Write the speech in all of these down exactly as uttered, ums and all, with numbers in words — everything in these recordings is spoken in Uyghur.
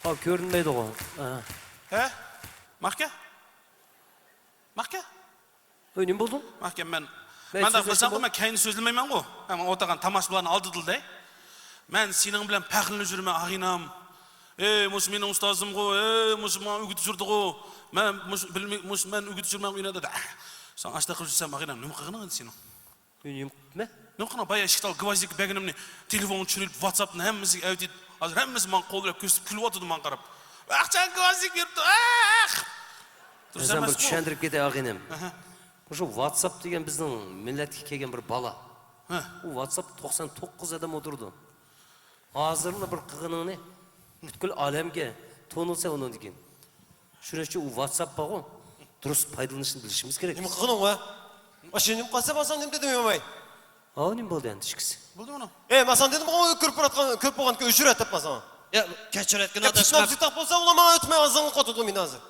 ئاۋۇ كۆرۈنمەيدىغۇ. ھە. ھە؟ ماكا؟ ماكا؟ ئۆي، نېمە بولدۇڭ؟ ماكا، مەن، مەن مەن داپ قىلسامغۇ، مەن كەينى سۆزلىمەيمەنغۇ. ھە، مانا ئولتۇرغان تاماشىبىنلارنىڭ ئالدىدا دەي. مەن سېنىڭ بىلەن پەخىرلىنىپ يۈرىمەن، ئاغىنەم. ئەي، مۇشۇ مېنىڭ ئۇستازىمغۇ، ئەي، مۇشۇ ماڭا ئۆگىتىپ يۈردىغۇ. مەن مۇشۇ بىلمەي، مۇشۇ مەن ئۆگىتىپ يۈرمەن ئۆينى دەپ. سەن ئاشۇنداق قىلىپ يۈرسەم، ئاغىنەم، نېمە قىلغىنىڭ ئەمدى سېنىڭ؟ نېمە قىپمەن؟ نېمە قىلغىنىڭ؟ بايا ئىشىك تاغ گۋازدىكى بەگىنىمنى تېلېفونغا چۈشۈرۈپ، ۋاتساپتىن ھەممىسىگە ئەۋېتىپ، ھازىر ھەممىسى ماڭا قول بىلەن كۆرسىتىپ كۈلۈۋاتىدۇ ماڭا قاراپ. ۋاقچان گۋازدىك بېرىپتۇ. ئاھ! دۇرۇس ئەمەسكۇ؟ سەن بىر چۈشەندۈرۈپ كېتەي، ئاغىنىم. ئەھە. مۇشۇ ۋاتساپ دېگەن بىزنىڭ مىللەتكە كەلگەن بىر بالا. ھە. ئۇ ۋاتساپتا توقسان توققۇز ئادەم ئولتۇرىدۇ. ھازىرلا بىر قىلغىنىڭنى پۈتكۈل ئالەمگە تونۇلسا ئۇنىڭدىن كېيىن. شۇنىڭ ئۈچۈن ئۇ ۋاتساپ بارغۇ، دۇرۇس پايدىلىنىشنى بىلىشىمىز كېرەك. نېمە قىلغىنىڭ ۋە؟ ماشىنا نېمە قىلسا ماسان نېمە دېدىم ياماي؟ ھاۋ، نېمە بولدى ئەمدى ئىككىسى؟ بولدىمۇ؟ ئەي، ماسان دېدىمغۇ، كۆرۈپ باراتقان، كۆرۈپ بولغانكەن ئۆچۈرەت دەپ ماسان. يا، كەچۈرەتكىن يا، ئاداش. پىشناپ زىتاق بولسا، ئۇلار ماڭا ئۆتمەي ئازاڭلىق قاتىدۇ مېنى ھازىر.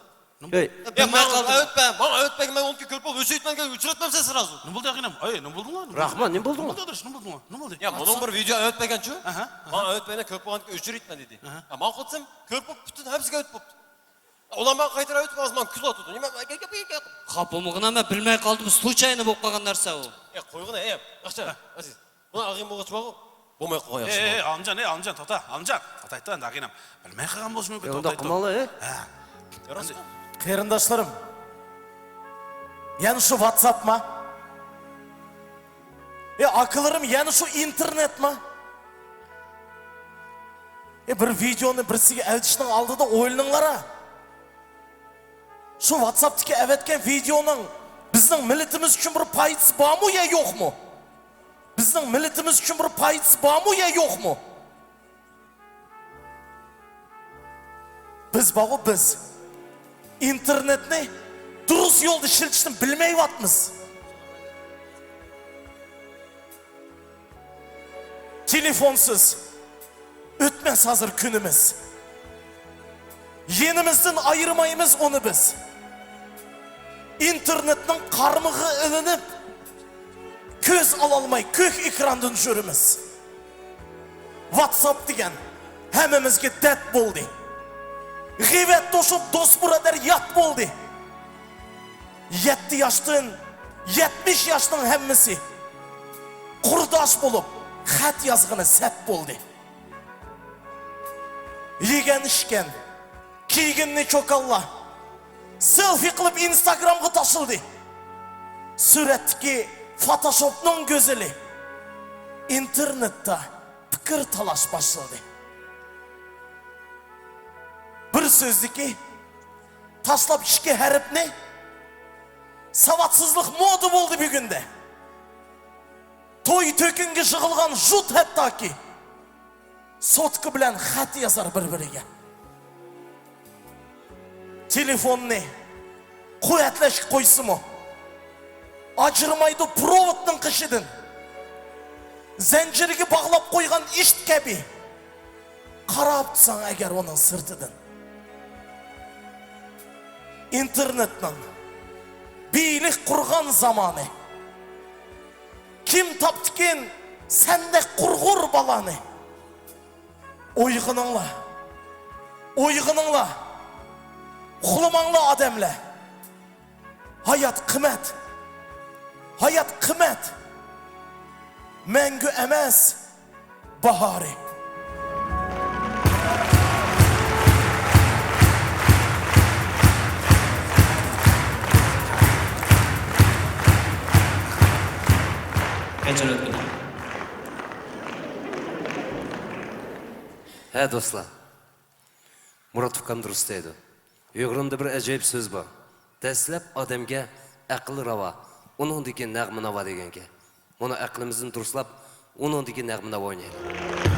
ھەي، يا، بىلمەي ماڭا قالدىم. ئۆتمە، ماڭا ئۆتمە، مەن ئۇنىڭكى كۆرۈپ بولۇپ ئۆچۈرەتمەن، ئۆچۈرەتمەمسەن سرازۇ. نېمە بولدى ئاغىنەم؟ ئەي، نېمە بولدۇڭلار؟ راخمان، نېمە بولدۇڭلار؟ نېمە بولدى ئاداش، نېمە بولدۇڭلار؟ نېمە بولدى؟ يا، مۇنىڭ بىر ۋىدېو ئەۋەتمىگەنچۇ؟ ئاھا، ئاھا. ماڭا ئۆتمەينە كۆرۈپ بولغانكەن ئۆچۈرەتمەن دېدى. ئاھا. يا، ماڭا قوتسام، كۆرۈپ بولۇپ پۈتۈن ھەممىسىگە ئۆتۈپ بوپتۇ. ئۇلار ماڭا قايتۇرۇۋېتىپ، ھازىر ماڭا كۈلۈۋاتىدۇ. نېمە؟ خاپا بولمىغىنا، مەن بىلمەي قالدىم، سلۇچاينو بولۇپ قالغان نەرسە ئۇ. يا، قويغىنا، ئەي، ياخشى، ئازىز. بۇنى ئاغىنىم بولغاچ بارغۇ، بولماي قالغان ياخشى. ئەي، ئەي، ئەي، ئالىمجان، ئەي، ئالىمجان، توختا، ئالىمجان. توختا، توختا، ئەمدى ئاغىنەم. بىلمەي قالغان بولۇشى مۇمكىن، ئەي، ئۇنداق توختا، توختا. قىلماڭلار، ئەي. ھە. يا، راست. قېرىنداشلىرىم، يەنە شۇ ۋاتساپما؟ ئەي، ئاكىلىرىم، يەنە شۇ ئىنتېرنېتما؟ ئەي، بىر ۋىدېونى بىرسىگە ئەۋېتىشنىڭ ئالدىدا ئويلىنىڭلار ھە. شۇ ۋاتساپتىكى ئەۋەتكەن ۋىدېونىڭ بىزنىڭ مىللىتىمىز ئۈچۈن بىر پايدىسى بارمۇ يا يوقمۇ؟ بىزنىڭ مىللىتىمىز ئۈچۈن بىر پايدىسى بارمۇ يا يوقمۇ؟ بىز بارغۇ، بىز ئىنتېرنېتنى دۇرۇس يولدا ئىشلىتىشنى بىلمەيۋاتىمىز. تېلېفونسىز ئۆتمەس ھازىر كۈنىمىز. يېنىمىزدىن ئايرىمايمىز ئۇنى بىز. ئىنتېرنېتنىڭ قارمىقىغا ئىلىنىپ، كۆز ئالالماي كۆك ئېكراندىن يۈرىمىز. ۋاتساپ دېگەن ھەممىمىزگە دەرد بولدى. غەيۋەت توشۇپ دوست بۇرادەر يات بولدى. يەتتە ياشتىن يەتمىش ياشنىڭ ھەممىسى قۇرداش بولۇپ خەت يازغىنى سەت بولدى. يېگەن ئىچكەن، كىيگىنىنى چوكانلار سېلفى قىلىپ ئىنستاگرامغا تاشلىدى. سۈرەتتىكى فوتوشوپنىڭ گۈزىلى ئىنتېرنېتتا پىكىر تالاش باشلىدى. بىر سۆزدىكى تاشلاپ ئىككى ھەرپنى، ساۋاتسىزلىق مودا بولدى بۈگۈندە. توي تۆكۈنگە يىغىلغان جۇت ھەتتاكى سوتكا بىلەن خەت يازار بىر-بىرىگە. تېلېفوننى قۇۋۋەتلەشكە قويسىمۇ، ئاجرىمايدۇ پروۋودنىڭ قېشىدىن. زەنجىرگە باغلاپ قويغان ئىت كەبى قاراپ تۇرساڭ ئەگەر ئۇنىڭ سىرتىدىن. ئىنتېرنېتنىڭ بىيلىك قۇرغان زامانى. كىم تاپتىكىن سەندەك قۇرغۇر بالانى؟ ئويغىنىڭلار، ئويغىنىڭلار، ئۇخلىماڭلار ئادەملەر. ھايات قىممەت، ھايات قىممەت، مەڭگۈ ئەمەس باھارى. كەچۈرۈڭ. ھە، دوستلار. مۇرات ئۇكام دۇرۇس دەيدۇ. ئۇيغۇرۇمدا بىر ئەجايىپ سۆز بار. دەسلەپ ئادەمگە ئەقىل راۋا، ئۇنىڭدىن كېيىن نەغمە ناۋا دېگەن گەپ. مانا ئەقلىمىزنى دۇرۇسلاپ، ئۇنىڭدىن كېيىن نەغمە ناۋا ئوينايلى.